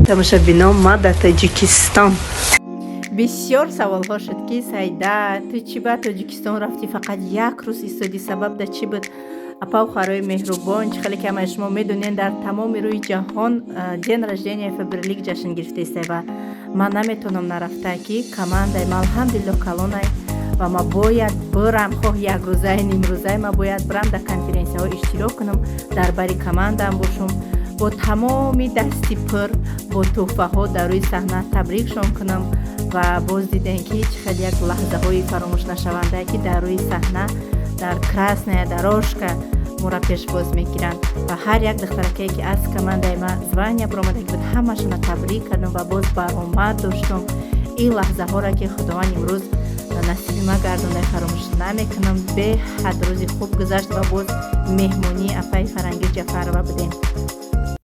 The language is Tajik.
Тамошобинон, ма дар Тоҷикистон. Бисёр саволҳо шуд, ки Саида, ту чӣ ба Тоҷикистон рафтӣ, фақат як рӯз истодӣ, сабаб да чӣ буд? Апау хоҳарои меҳрубон, чӣ хеле ки ҳамаи шумо медонед, дар тамоми рӯи ҷаҳон день рождения Фаберлик ҷашн гирифтаиста ва ман наметавонам нарафта, ки командаи ма, алҳамдулилло, калонай ва ма бояд бирам, хоҳ якрӯзаи, нимрӯзаи, ма бояд бирам, дар конференсияҳо иштирок кунам, дар бари командаам бошам, бо тамоми дасти пур бо тӯҳфаҳо дар рӯи саҳна табрикшон кунам. Ва боз дидем, ки чӣ хел як лаҳзаҳои фаромӯшнашавандае, ки дар рӯи саҳна, дар красная дорожка моро пешвоз мегиранд ва ҳар як духтаракае, ки аз командаи ма звания баромада буд, ҳамашона табрик кардам ва боз баромад доштам. Ин лаҳзаҳоро, ки Худованд имрӯз насиби ма гардонда, фаромӯш намекунам. Беҳад рӯзи хуб гузашт ва боз меҳмонии апаи Фарангиз Ҷафарова будем.